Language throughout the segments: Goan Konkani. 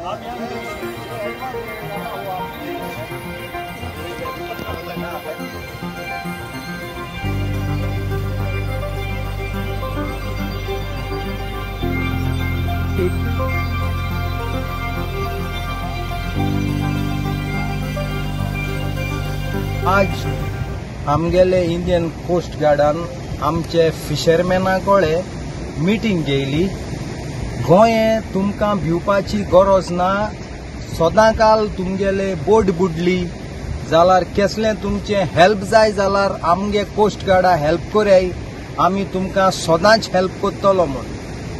आज आमगेले इंडियन कोस्ट गार्डान आमचे फिशरमॅना कडेन मिटींग घेयली. गोंय तुमकां भिवपाची गरज ना. सदांकाल तुमगेले बोट बुडली जाल्यार केसलें तुमचें हेल्प जाय जाल्यार आमगे कोस्ट गार्डा हेल्प कराय, आमी तुमकां सदांच हेल्प करतलो म्हूण.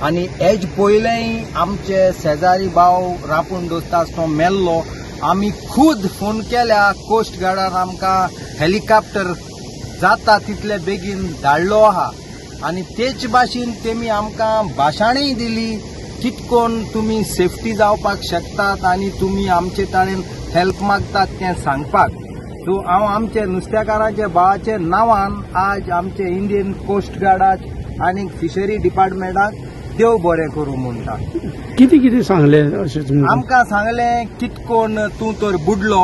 आनी हेज पयलेंय आमचे शेजारी भाव रापून दोस्ता तो मेल्लो, आमी खुद फोन केल्या कोस्ट गार्डान आमकां हेलिकॉप्टर जाता तितले बेगीन धाडलो आहा. आनी तेच भाशेन तेमी आमकां भाशणूय दिली कितकोन तुमी सेफ्टी जावपाक शकतात आनी तुमी आमचे ताणेन हेल्प मागतात तें सांगपाक. सो हांव आमचे नुस्तेकारांच्या भावाचे नांवान आज आमचे इंडियन कोस्ट गार्डाक आनी फिशरी डिपार्टमेंटाक देव बरें करूं म्हणटा. कितें कितें सांगलें अशें आमकां सांगलें कितकोन तूं तर बुडलो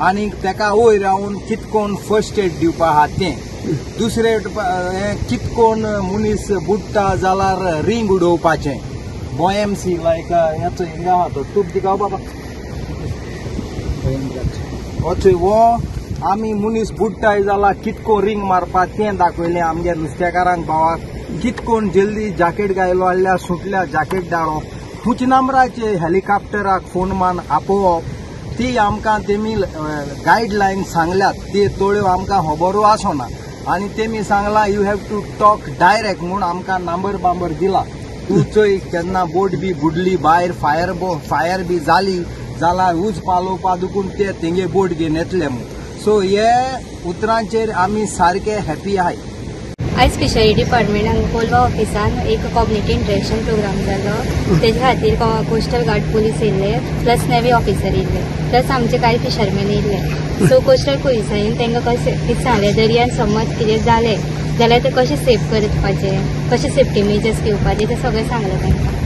आनी तेका वयर रावन कितकोन फर्स्ट एड दिवपा आहा तें. दुसरें कितकोन मनीस बुडटा जाल्यार रिंग उडोवपाचें बॉयएमसी लायक हेचो हिंगा आहा तो तूप दिका बाबा वचय वो आमी मनीस बुडटाय जाल्यार कितको रिंग मारपा तें दाखयलें आमगे नुस्तेकारांक भावाक. कितकोन जल्दी जॅकेट घायलो हाडल्यार सुटल्या जॅकेट धाडप, खूंच नंबराचे हेलिकॉप्टराक फोन मान आपोवप, ती आमकां तेमी गायडलायन सांगल्यात ती थोड्यो आमकां खबरू आसना. आनी तेमी सांगलां you have to talk direct म्हूण आमकां नंबर बांबर दिला. तूं चोय केन्ना बोट बी बुडली भायर फायर बी जाली जाल्यार उज पालोवपा दुकून ते तेंगे बोट घेवन येतले म्हूण. सो हे उतरांचेर आमी सारके हॅपी आहाय. आयज फिशरी डिपार्टमेंट कोलवा ऑफिसान एक कम्युनिटी इंटरेक्शन प्रोग्राम जालो. तेजे खातीर कोस्टल गार्ड पुलीस येयल्ले, प्लस नेव्ही ऑफिसर येयल्ले, प्लस आमचे कांय फिशरमॅन येयल्ले. सो कोस्टल पुलिसांनी तांकां कशें कितें सांगलें, दर्यान समज कितें जालें जाल्यार तें कशें सेफ करपाचें, कशें सेफ्टी मेजर्स घेवपाचें तें सगळें सांगलें तांकां.